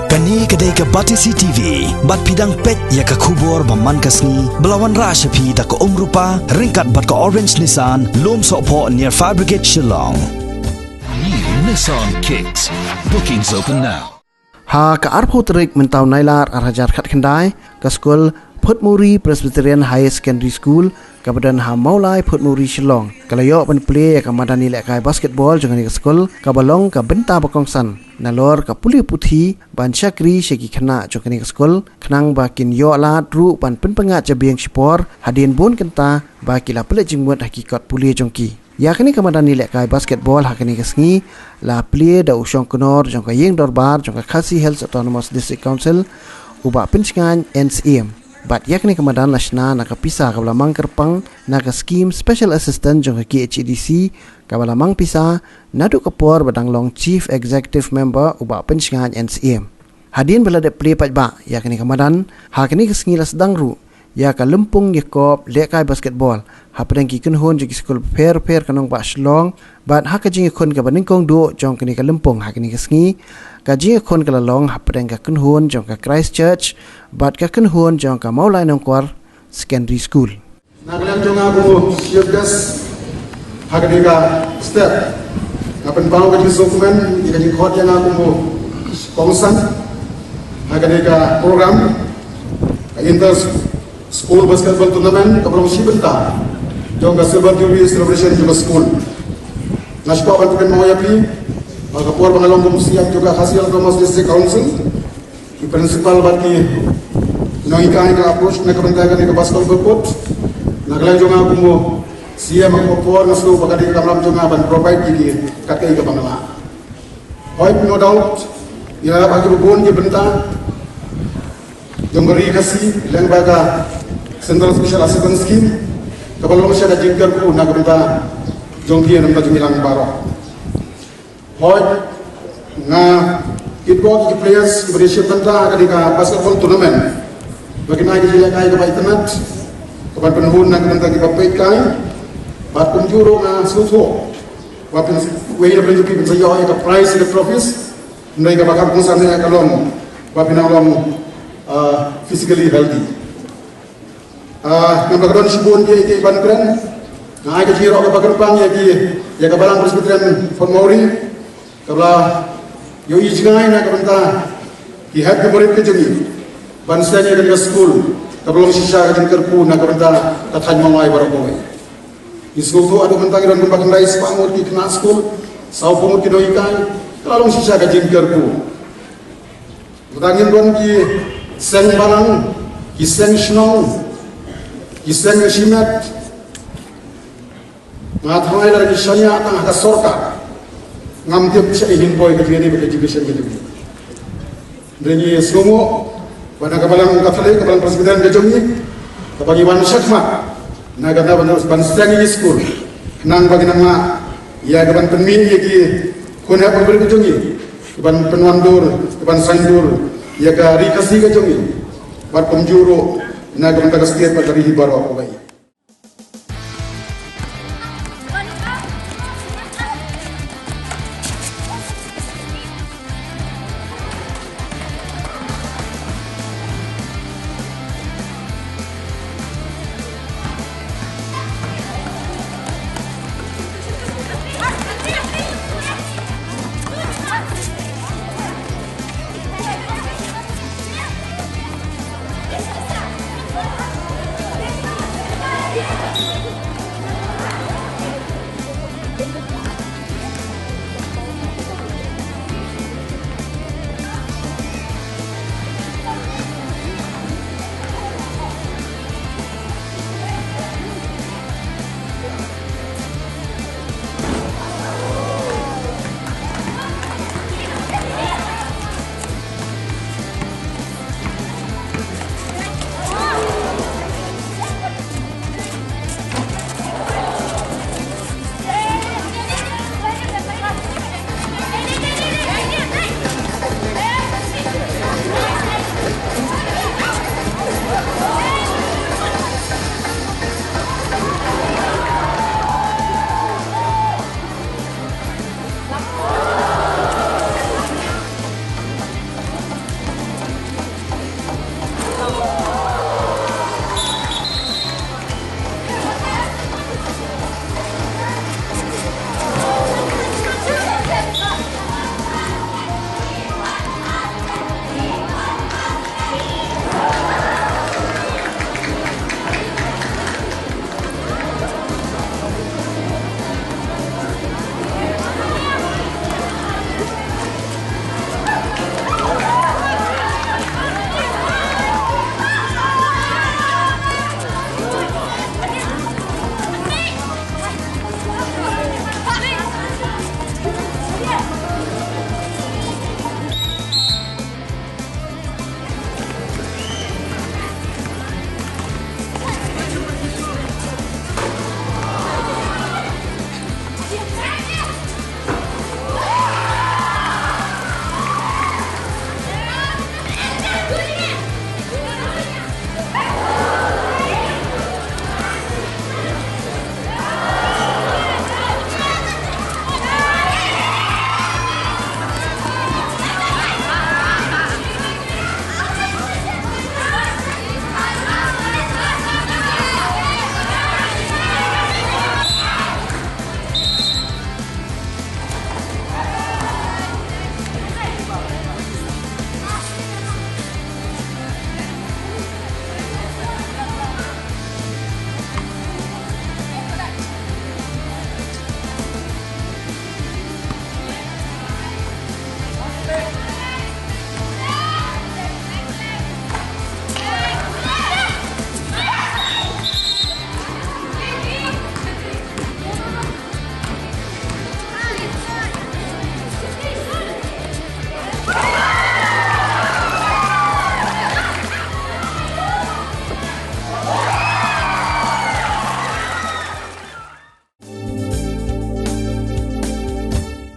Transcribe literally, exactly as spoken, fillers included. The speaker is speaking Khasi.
Kane ka dei ka Batesi T V, bad phi dang peit ïa ka khubor ba man ka sngi, ba la wanrah sha phi da ka Umrupa, ryngkat bad ka Orange Nissan, Lumsohphoh near Fire Brigade, Shillong. New Nissan Kicks. Bookings open now. Ha ka arphew tarik mynta u Nailar ar hajar khatkhyndai, ka skul Phutmuri Presbyterian Higher Secondary School, kaba don ha Mawlai Phutmuri Shillong, ka la ïoh ban plie ïa ka madan ïalehkai basketball jong kane ka skul, kaba long ka bynta ba kongsan nalor ka pule puthi ban shakri sha ki khynnah jong kane ka skul, khnang ba kin ïoh lad ruh ban pynpyngngad jabieng shipor hadien bun kynta ba ki la pynleit jingmut ha ki kot pule jong ki. Ïa kane ka madan ïalehkai basketball ha kane ka sngi la plie da u shongknor jong ka ïing dorbar jong ka Khasi Hills Autonomous District Council, u Bah Pynshngaiñ N Syiem. Bad ïa kane ka madan la shna na ka pisa kaba la mang kyrpang na ka skim Special Assistant jong ka K H A D C, kaba la mang pisa naduh ka por ba dang long Chief Executive Member u Bah Pynshngaiñ N Syiem. Hadien ba la dep plie paidbah ïa kane ka madan, ha kane ka sngi la sdang ruh ïa ka lympung ïakop lehkai basketball hapdeng ki kynhun jong ki skul bapher bapher ka nongbah Shillong, bad ha ka jingïakhun kaba nyngkong duh jong kane ka lympung ha kane ka sngi, ka jingïakhun ka la long hapdeng ka kynhun jong ka Christ Church bad ka kynhun jong ka Mawlai Nongkwar Secondary School. Na ka liang jong nga kum u chief guest ha kane ka step, nga pynpaw ka jingsngewkmen ïa ka jingkhot jong nga kum u kongsan ha kane ka program, ka Inter School Basketball Tournament kaba long shi bynta jong ka Silver Jubilee Celebration jong ka school. Nga sngewbha ban pynkynmaw ïa phi ba ka por ba nga long kum u C M jong ka Khasi Hills Autonomous District Council, ki principal bad ki nonghikai ki la approach na ka bynta kane ka basketball court. Na ka liang jong nga kum u C M, ha ka por nga sngew ba ka dei ka kamram jong nga ban provide ïa ki katei kaba nga lah. Hooid, no doubt, ïa ba ki bun ki bynta jong ka Ri Khasi, lem bad ka Central Special Assistance Scheme, kaba long shisha ka jingkyrkhu na ka bynta jong ki, na ka bynta jong ngi lang baroh. Hooid, nga kyrpad ïa ki players kiba dei shi bynta ha kane ka basketball tournament ba kin ai ka jingïalehkai kaba itynnad, kaban pynhun na ka bynta kiba peit kai. Bad kumjuh ruh nga sngewthuh ba phin, wei na phin, phin sa ïoh ïa ka prize, ïa ka trophies. Hynrei kaba kham kongsan ne ka long ba phin nang long, ah, physically healthy. Ah, namar ba ka don shibun kiei kiei ban kren, nga ai ka jingïaroh kaba kyrpang ïa ki, ïa ka Balang Presbyterian Photmawri, kaba la ïohi jngai na ka bynta ki hep ki barit ka jong ngi ban seng ïa kane ka skul kaba long shisha ka jingkyrkhu na ka bynta ka thaiñ Mawlai baroh kawei. Ngi sngewthuh haduh mynta ngi don kumba khyndai spah ngut ki khynnah skul, saw phew ngut ki nonghikai, ka la long shisha ka jingkyrkhu. Mynta ngin don ki seng balang, ki seng shnong, ki seng shimet. Nga tharai lada ki shaniah tang ha ka sorkar, ngam tip shaei hin poi ka jingïadei bad ka education ka jong ngi. Hynrei ngi sngewnguh ba na ka Balang Katholik, ka Balang Presbyterian ka jong ngi, kaba ngi wan shakhmat na ka bynta ban seng ïa ki skul, khnang ba ngin nang lah ïa kaban pynmih ïa ki khun hep khun barit ka jong ngi, kaban pynwandur, kaban saiñdur ïa ka Ri Khasi ka jong ngi, bad kumjuh ruh na ka bynta ka state bad ka ri hi baroh kawei.